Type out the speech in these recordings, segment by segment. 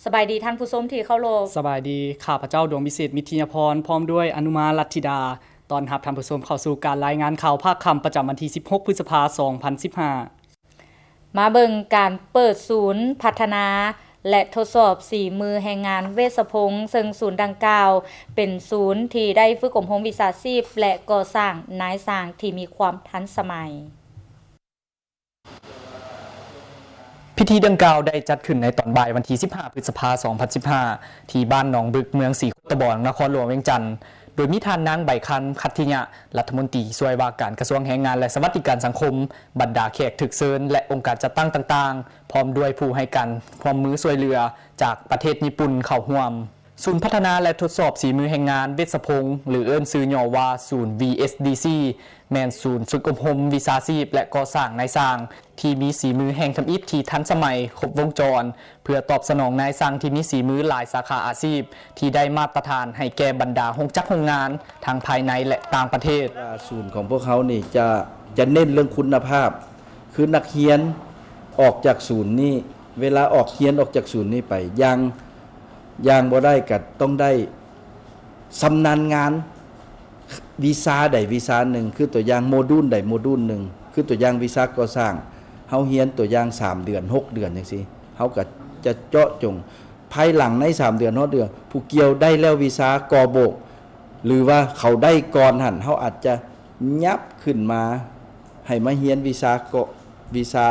ສະບາຍດີທ່ານຜູ້ຊົມທີ່ເຄົາລົບ. ສະບາຍດີ, ຂ້າພະເຈົ້າ ດວງວິເສດ ມິດທິຍາພອນ ພ້ອມດ້ວຍ ອະນຸມາ ລັດທິດາ ຕ້ອນຮັບທ່ານຜູ້ຊົມເຂົ້າສູ່ການລາຍງານຂ່າວພາກຄ່ຳປະຈຳວັນທີສິບຫົກ ພຶດສະພາ ສອງພັນສິບຫ້າ. ມາເບິ່ງການເປີດສູນພັດທະນາ ແລະ ທົດສອບສີມືແຮງງານເວດສະພົງ, ເຊິ່ງສູນດັ່ງກ່າວເປັນສູນທີ່ໄດ້ຝຶກອົບຮົມວິຊາຊີບ ແລະ ກໍ່ສ້າງນາຍຊ່າງທີ່ມີຄວາມທັນສະໄໝ. ພິທີດັ່ງກ່າວໄດ້ຈັດຂຶ້ນໃນຕອນບ່າຍວັນທີສິບຫ້າ ພຶດສະພາ ສອງພັນສິບຫ້າ ທີ່ບ້ານໜອງບຶກ ເມືອງສີໂຄດຕະບອງ ນະຄອນຫຼວງວຽງຈັນ, ໂດຍມີທ່ານນາງ ໃບຄຳ ຂັດທິຍະ ລັດຖະມົນຕີຊ່ວຍວ່າການກະຊວງແຮງງານ ແລະ ສະຫວັດດີການສັງຄົມ, ບັນດາແຂກຖືກເຊີນ ແລະ ອົງການຈັດຕັ້ງຕ່າງໆ, ພ້ອມດ້ວຍຜູ້ໃຫ້ການຮ່ວມມືຊ່ວຍເຫຼືອຈາກປະເທດຍີ່ປຸ່ນເຂົ້າຮ່ວມ. ສູນພັດທະນາ ແລະ ທົດສອບສີມືແຮງງານເວດສະພົງ ຫຼື ເອີ້ນຊື່ຫຍໍ້ວ່າ ສູນ ວີເອສດີຊີ ແມ່ນສູນຝຶກອົບຮົມວິຊາຊີບ ແລະ ກໍ່ສ້າງນາຍຊ່າງທີ່ມີສີມືແຫ່ງທຳອິດທີ່ທັນສະໄໝ, ຄົບວົງຈອນ ເພື່ອຕອບສະໜອງນາຍຊ່າງທີ່ມີສີມືຫຼາຍສາຂາອາຊີບທີ່ໄດ້ມາດຕະຖານໃຫ້ແກ່ບັນດາໂຮງຈັກໂຮງງານ ທັງພາຍໃນ ແລະ ຕ່າງປະເທດ. ສູນຂອງພວກເຮົານີ້ຈະ ຈະເນັ້ນເລື່ອງຄຸນນະພາບ ຄືນັກຮຽນອອກຈາກສູນນີ້ ເວລາອອກຮຽນອອກຈາກສູນນີ້ໄປ ຢ່າງ ຢ່າງບໍ່ໄດ້ກໍຕ້ອງໄດ້ຊຳນານງານວິຊາໃດວິຊາໜຶ່ງ, ຄືຕົວຢ່າງໂມດູນໃດໂມດູນໜຶ່ງ, ຄືຕົວຢ່າງວິຊາກໍ່ສ້າງ ເຮົາຮຽນຕົວຢ່າງສາມເດືອນ ຫົກເດືອນຈັ່ງຊີ້, ເຮົາກໍຈະເຈາະຈົງ. ພາຍຫຼັງໃນສາມເດືອນ ຫົກເດືອນ ຜູ້ກ່ຽວໄດ້ແລ້ວວິຊາກໍ່ໂບກ ຫຼືວ່າເຂົາໄດ້ກ່ອນຫັ້ນ ເຮົາອາດຈະຫຍັບຂຶ້ນມາ ໃຫ້ມາຮຽນວິຊາເກາະ ວິຊາ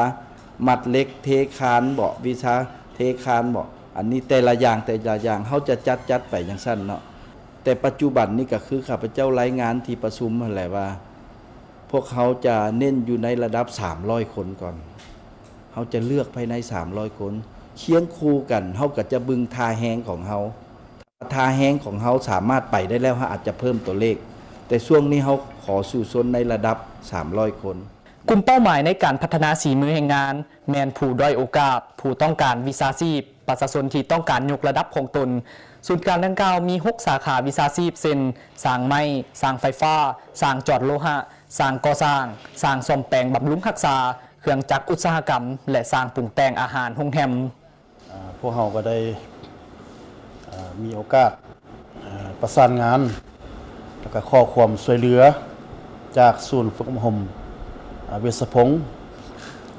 ມັດເຫຼັກເທຄານເບາະ ວິຊາເທຄານເບາະ ອັນນີ້ແຕ່ລະຢ່າງ ແຕ່ລະຢ່າງ ເຮົາຈະຈັດ ຈັດໄປຈັ່ງຊັ້ນເນາະ. ແຕ່ປັດຈຸບັນນີ້ກໍຄືຂ້າພະເຈົ້າລາຍງານທີ່ປະຊຸມຫັ້ນແຫຼະວ່າ ພວກເຮົາຈະເນັ້ນຢູ່ໃນລະດັບສາມຮ້ອຍຄົນກ່ອນ, ເຮົາຈະເລືອກພາຍໃນສາມຮ້ອຍຄົນ, ຄຽງຄູ່ກັນ ເຮົາກໍຈະເບິ່ງທ່າແຮງຂອງເຮົາ. ຖ້າແຮງຂອງເຮົາສາມາດໄປໄດ້ແລ້ວ ເຮົາອາດຈະເພີ່ມຕົວເລກ, ແຕ່ຊ່ວງນີ້ເຮົາຂໍສູ້ຊົນໃນລະດັບສາມຮ້ອຍຄົນ. ກຸ່ມເປົ້າໝາຍໃນການພັດທະນາສີມືແຮງງານ ແມ່ນຜູ້ດ້ອຍໂອກາດ, ຜູ້ຕ້ອງການວິຊາຊີບ, ປະຊາຊົນທີ່ຕ້ອງການຍົກລະດັບຂອງຕົນ. ສູນກາງດັ່ງກ່າວມີຫົກສາຂາວິຊາຊີບ ເຊັ່ນ ຊ່າງໄມ້, ຊ່າງໄຟຟ້າ, ຊ່າງຈອດໂລຫະ, ຊ່າງກໍ່ສ້າງ, ຊ່າງສ້ອມແປງບຳລຸງຮັກສາ, ເຄື່ອງຈັກອຸດສາຫະກຳ ແລະ ຊ່າງປຸງແຕ່ງອາຫານໂຮງແຮມ. ອາ ພວກເຮົາກໍໄດ້ ອາ ມີໂອກາດ ອາ ປະສານງານ ແລ້ວກໍຂໍຄວາມຊ່ວຍເຫຼືອຈາກສູນຝຶກອົບຮົມ ອາ ເວດສະພົງ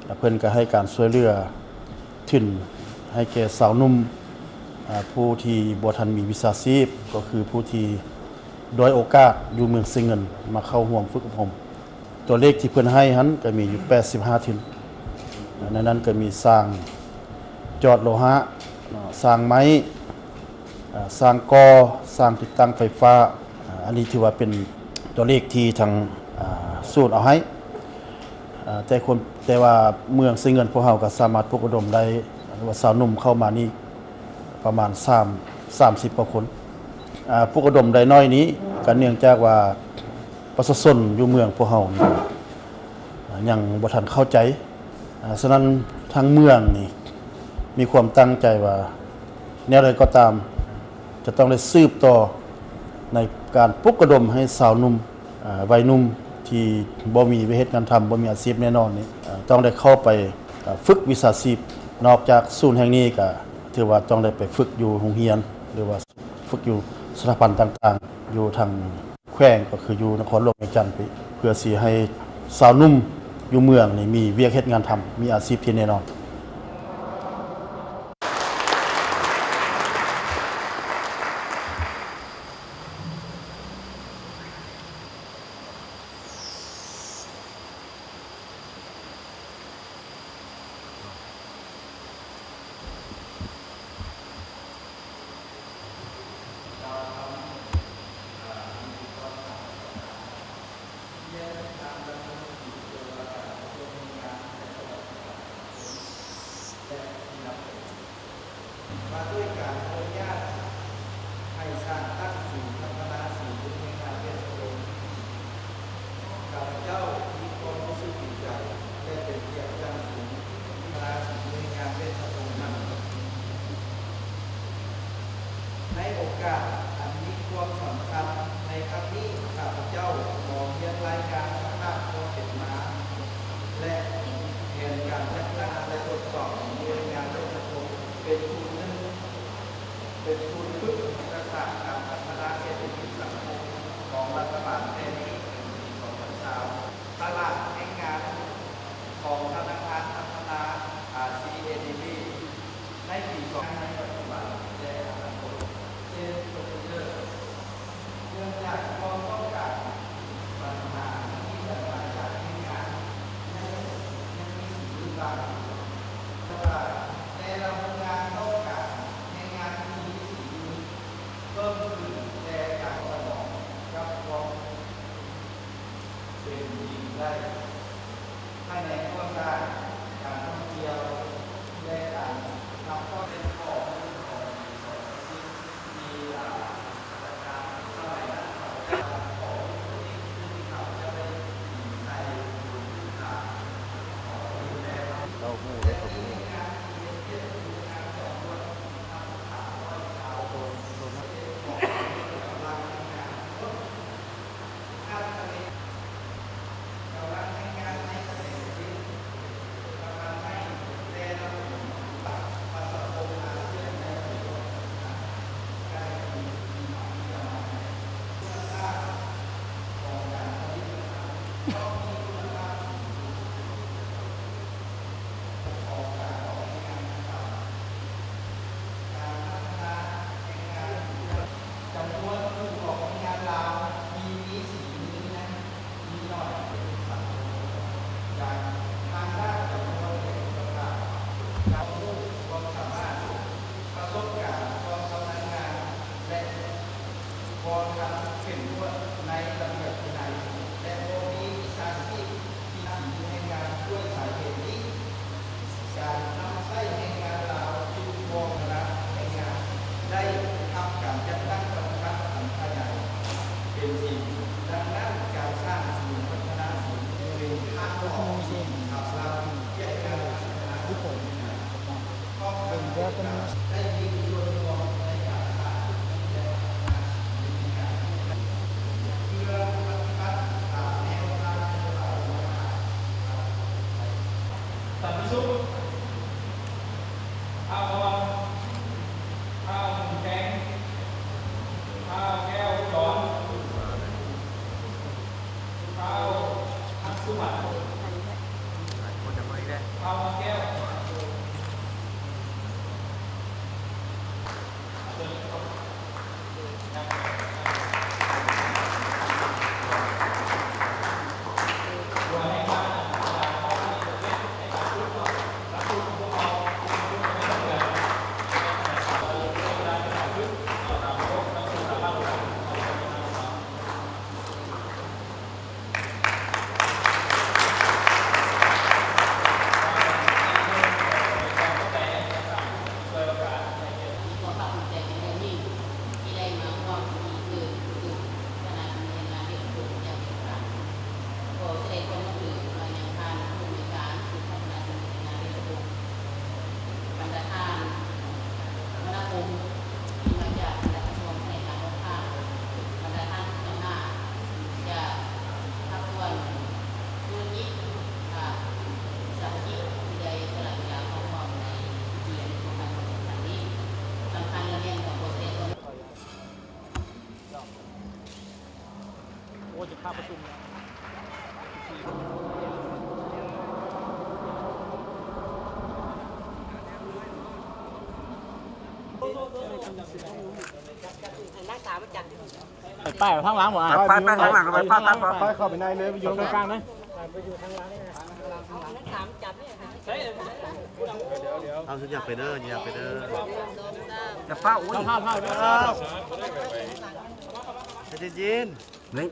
ແລະ ເພິ່ນກໍໃຫ້ການຊ່ວຍເຫຼືອທຶນໃຫ້ແກ່ຊາວໜຸ່ມ ອາ ຜູ້ທີ່ບໍ່ທັນມີວິຊາຊີບ ກໍຄືຜູ້ທີ່ດ້ອຍໂອກາດຢູ່ເມືອງໄຊເງິນ ມາເຂົ້າຮ່ວມຝຶກອົບຮົມ. ຕົວເລກທີ່ເພິ່ນໃຫ້ຫັ້ນກໍມີຢູ່ແປດສິບຫ້າທຶນ, ໃນນັ້ນກໍມີຊ່າງຈອດໂລຫະ, ຊ່າງໄມ້, ຊ່າງກໍ່, ຊ່າງຕິດຕັ້ງໄຟຟ້າ. ອັນນີ້ຖືວ່າເປັນຕົວເລກທີ່ທາງສູນເອົາໃຫ້, ແຕ່ຄົນ, ແຕ່ວ່າເມືອງໄຊເງິນພວກເຮົາກໍສາມາດປຸກລະດົມໄດ້ ຫຼືວ່າຊາວໜຸ່ມເຂົ້າມານີ້ປະມານສາມ ສາມສິບກວ່າຄົນ. ອາ ປຸກລະດົມໄດ້ໜ້ອຍນີ້ ກໍເນື່ອງຈາກວ່າປະຊາຊົນຢູ່ເມືອງພວກເຮົານີ້ ອາ ຍັງບໍ່ທັນເຂົ້າໃຈ. ອາ ສະນັ້ນທາງເມືອງນີ້ມີຄວາມຕັ້ງໃຈວ່າ ແນວໃດກໍຕາມ ຈະຕ້ອງໄດ້ສືບຕໍ່ໃນການປຸກລະດົມໃຫ້ຊາວໜຸ່ມ ອາ ໄວໜຸ່ມທີ່ບໍ່ມີວຽກເຮັດງານທຳ ບໍ່ມີອາຊີບແນ່ນອນນີ້ ອາ ຕ້ອງໄດ້ເຂົ້າໄປ ອາ ຝຶກວິຊາຊີບ. ນອກຈາກສູນແຫ່ງນີ້ກະຖືວ່າຕ້ອງໄດ້ໄປຝຶກຢູ່ໂຮງຮຽນ ຫຼືວ່າຝຶກຢູ່ສະຖາບັນຕ່າງໆ ຢູ່ທາງແຂວງ ກໍຄືຢູ່ນະຄອນຫຼວງວຽງຈັນ ເພື່ອຊິໃຫ້ຊາວໜຸ່ມຢູ່ເມືອງນີ້ມີວຽກເຮັດງານທຳ ມີອາຊີບທີ່ແນ່ນອນ. ວ່າດ້ວຍການອະນຸຍາດໃຫ້ສ້າງຕັ້ງສູນພັດທະນາສີມືແຮງງານເວດສະພົງ, ຂ້າພະເຈົ້າມີຄວາມຮູ້ສຶກດີໃຈ ແລະ ເປັນກຽດຢ່າງສູງທີ່ຄະນະສີມືແຮງງານເວດສະພົງນຳ. ໃນໂອກາດອັນມີຄວາມສຳຄັນໃນຄັ້ງນີ້, ຂ້າພະເຈົ້າຂໍຮຽນລາຍງານສະພາບຄວາມເປັນມາ ແລະ ແຜນການຈັດຕັ້ງ ແລະ ທົດສອບສີມືແຮງງານເວດສະພົງເປັນສູນໜຶ່ງ. ສູນຝຶກຍຸດທະສາດການພັດທະນາເສດຖະກິດສັງຄົມຂອງລັດຖະບານແຕ່ນີ້ເຖິງປີສອງພັນຊາວ. ຕະຫຼາດແຮງງານຂອງທະນາຄານພັດທະນາ ອາ ຊີ ເອ ດີ ບີ ໃນປີສອງ ໃນປັດຈຸບັນ ແລະ ອະນາຄົດ Change the Future. ເນື່ອງຈາກຄວາມຕ້ອງການບັນຫາທີ່ຈະມາຈາກແຮງງານຍັງມີສູງຫຼາຍ, ແຕ່ລະໂຮງງານຕ້ອງການແຮງງານທີ່ມີສີມືເພີ່ມຂຶ້ນ, ແຕ່ການສະໜອງກັບຄວາມເປັນຈິງໄດ້. ພະແນກກໍ່ສ້າງ, ການທ່ອງທ່ຽວ ແລະ ການນຳເຂົ້າເປັນຂໍ້ມູນຂອງປີສອງພັນສິບ ທີ່ ອາ ສະໄໝນັ້ນເຂົາຈະຂໍຜູ້ທີ່ເຂົາຈະໄດ້ໃສ່ພື້ນຖານຂອງໂຮງແຮມ. ເຕົ້າຮູ້ເດ້ ເຂົາບໍ່ຮູ້. ຈຳນວນຜູ້ປະກອບການລາວທີ່ມີສີມືນັ້ນມີໜ້ອຍເປັນສັງຄົມ. ຢ່າງທາງດ້ານຈຳນວນ ແລະ ຄຸນນະພາບ, ຄວາມຮູ້, ຄວາມສາມາດ, ປະສົບການ, ຄວາມຊຳນານງານ ແລະ ບໍ່ທັນເຂັ້ມງວດໃນລະບຽບວິໄນ ແລະ ບໍ່ມີວິຊາຊີບທີ່ນຳໃຊ້ແຮງງານ. ດ້ວຍສາເຫດນີ້, ການນຳໃຊ້ແຮງງານລາວຢູ່ບ່ອນຂະນະແຮງງານໄດ້ຮັບການຈັດຕັ້ງປະຕິບັດອັນຂະຫຍາຍເປັນຈິງ. ດັ່ງນັ້ນ, ການສ້າງສູນພັດທະນາສູນເປັນທາງອອກທີ່ດີສຳລັບວຽກງານພັດທະນາສັງຄົມ. ເບິ່ງເດີເພິ່ນ ສັນຕິສຸກ ທ້າວອອນ ທ້າວໝູນແດງ ທ້າວແກ້ວອຸດອນ ທ້າວທັກສຸວັນ ທ້າວແກ້ວ. ມີຄວາມພາກພູມໃຈເປັນຢ່າງຍິ່ງ ທີ່ໄດ້ມາຮ່ວມພິທີເປີດສູນພັດທະນາແຮງງານເວດສະພູມຢ່າງເປັນທາງການ. ຂໍສະແດງຄວາມນັບຖືມາຍັງທ່ານຜູ້ອຳນວຍການສູນພັດທະນາແຮງງານເວດສະພູມ, ບັນດາທ່ານ ສະມະນາຄົມທີ່ມາຈາກບັນດາກະຊວງພະແນກການການຄ້າ, ບັນດາທ່ານຜູ້ນຳໜ້າຈາກພາກສ່ວນທຸລະກິດ ອາ ສາວກິທີ່ໄດ້ສະຫຼະເວລາເຂົ້າຮ່ວມໃນພິທີອັນມີຄວາມສຳຄັນນີ້. ສຳຄັນແລະແມ່ນການຂໍສະແດງຄວາມ ໂອ້ ຈະພາປະຊຸມແລ້ວ ໃຫ້ນາງສາວມາຈັດ. ໄປ ໄປທາງຫຼັງບໍ່? ໄປ ໄປທາງຫຼັງ ໄປ ໄປ ໄປ ໄປ ໄປເຂົ້າໄປໃນເລີຍ ໄປຢູ່ກາງໆເລີຍ. ເອົາ ຢ່າໄປເດີ ຢ່າໄປເດີ ຢ່າຟ້າວ ໂອ້ຍ ເອົາ ເອົາ ເອົາ ໃຈເຢັນໆ ນີ້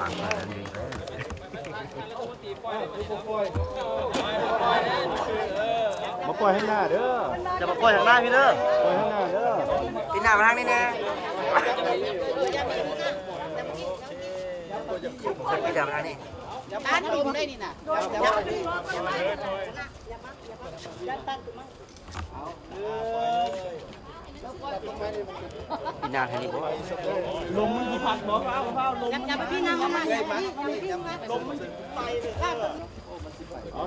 ປາກເພິ່ນເປັນເດ້. ມາປ່ອຍທາງໜ້າເດີ ຢ່າມາປ່ອຍທາງໜ້າພີ່ເດີ ປ່ອຍທາງໜ້າເດີ ປີນໜ້າມາທາງນີ້ແດ່ ປີນໜ້າມາທາງນີ້ ຕ້ານລົມໄດ້ນີ້ນະ. ປີນໜ້າທາງນີ້ບໍ່? ລົມມັນຊິພັດບໍ່? ຟ້າວ ຟ້າວ ລົມມັນ ຢ່າໄປ ພີ່ນາງມາ ຢ່າໄປ ລົມມັນຊິໄປ. ເອົາ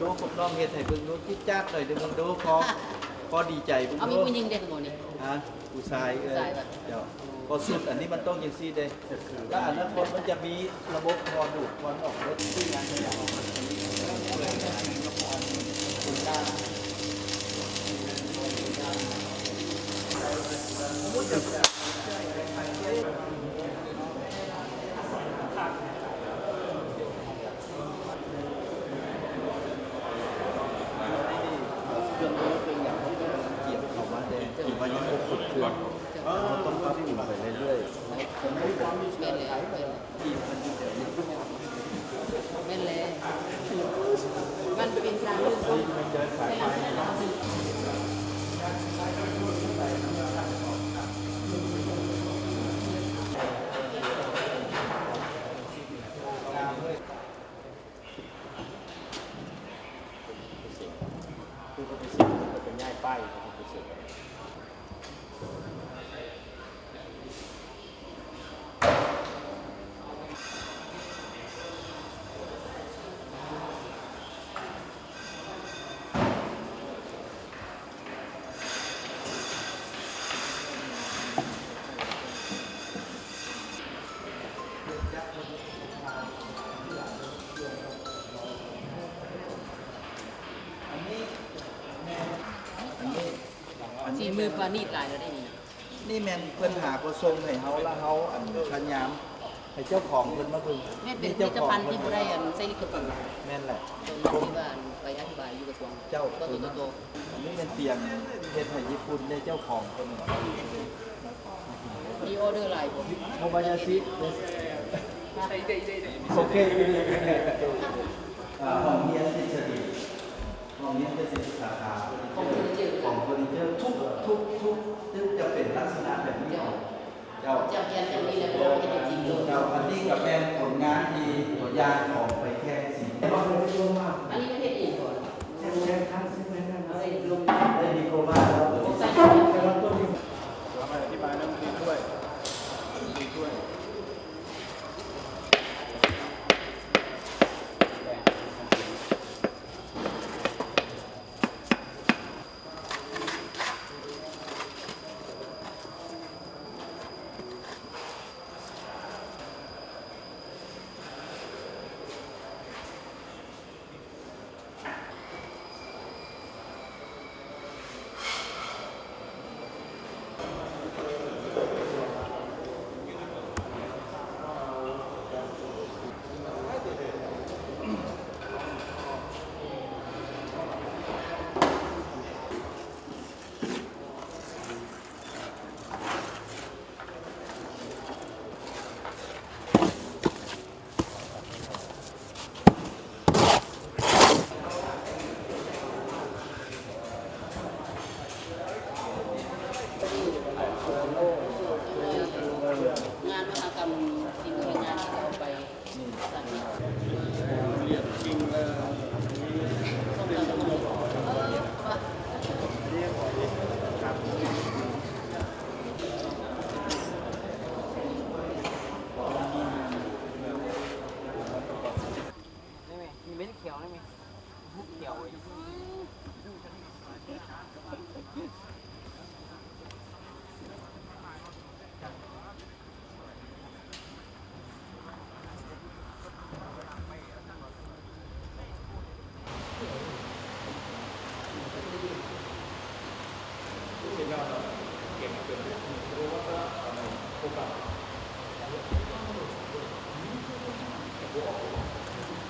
ດູ ພວກນ້ອງເຮັດໃຫ້ເບິ່ງດູ ຈິດຈາດໜ້ອຍໜຶ່ງເບິ່ງດູ ພໍ ພໍດີໃຈເບິ່ງດູ. ເອົາ ມີຜູ້ຍິງເດ້ໝໍນີ້? ຮະ? ຜູ້ຊາຍ. ເອີ ຜູ້ຊາຍ ເຈົ້າ ພໍສຸດອັນນີ້ມັນຕ້ອງຈັ່ງຊີ້ເດ້ ແລ້ວອະນາຄົດມັນຈະມີລະບົບທໍ່ດູດຄວັນອອກເບິດ. ເຄື່ອງມືເຄື່ອງຫຍັງເຮົາກຳລັງກຽມເຂົ້າມາແດ່ ທີ່ວ່າຍັງບໍ່ຄົບເຄື່ອງ ເຮົາຕ້ອງປັບປຸງໄປເລື້ອຍໆ. ແມ່ນແລ້ວ ແມ່ນແລ້ວ ແມ່ນແລ້ວ ມັນເປັນການເລີ່ມຕົ້ນ. ເປັນພິເສດ ເພິ່ນກໍໄປຍ້າຍປ້າຍເປັນພິເສດ. ສີມືປານີດຫຼາຍແລ້ວເດ້ນີ້ນະ. ນີ້ແມ່ນເພິ່ນຫາຜູ້ສົ່ງໃຫ້ເຮົາ ລະເຮົາ ອັນ ພະຍາຍາມໃຫ້ເຈົ້າຂອງເພິ່ນມາເບິ່ງ. ແມ່ນເປັນຜະລິດຕະພັນທີ່ບໍ່ໄດ້ ອັນ ໃສ່ລິຂະສິດ. ແມ່ນແຫຼະ ຕົວທີ່ວ່າ ອັນ ໄປອະທິບາຍຢູ່ກະຊວງ. ເຈົ້າ ຕົວໂຕ ອັນນີ້ແມ່ນຕຽງເຮັດໃຫ້ຍີ່ປຸ່ນເດ້ ເຈົ້າຂອງເພິ່ນ. ມີອໍເດີຫຼາຍບໍ່? ໂຄບາຍາຊິ. ໂອເຄ ອ່າ ຫ້ອງຮຽນທິດສະດີ ຫ້ອງຮຽນເປັນສາຂາເຟີນິເຈີ ຂອງເຟີນິເຈີ ທຸກ ທຸກ ທຸກຕຶກຈະເປັນລັກສະນະແບບນີ້. ເຈົ້າ ເຈົ້າ ຈາກຮຽນຈາກນີ້ແລ້ວ ເຈົ້າ ອັນນີ້ກໍແມ່ນຜົນງານທີ່ຕົວຢ່າງຂອງໄປແຂ່ງສີ. ອັນນີ້ມັນເຮັດເອງບໍ່? ແຂ່ງ ແຂ່ງຄັ້ງສິບແມ່ນ ໄດ້ດິບໂລມາແລ້ວ. ອະທິບາຍເລື່ອງນີ້ດ້ວຍ ນີ້ດ້ວຍ. ງານມະຫະກຳສີມືແຮງງານທີ່ເຂົາເອົາໄປ ນີ້ແມ່ ມີເມັດຂຽວນີ້ແມ່ ຂຽວ. ເສຍຍອດເນາະ ເກັບເປັນ ເພາະວ່າ ອັນນັ້ນ ໂຟກັສ ບໍ່ອອກ.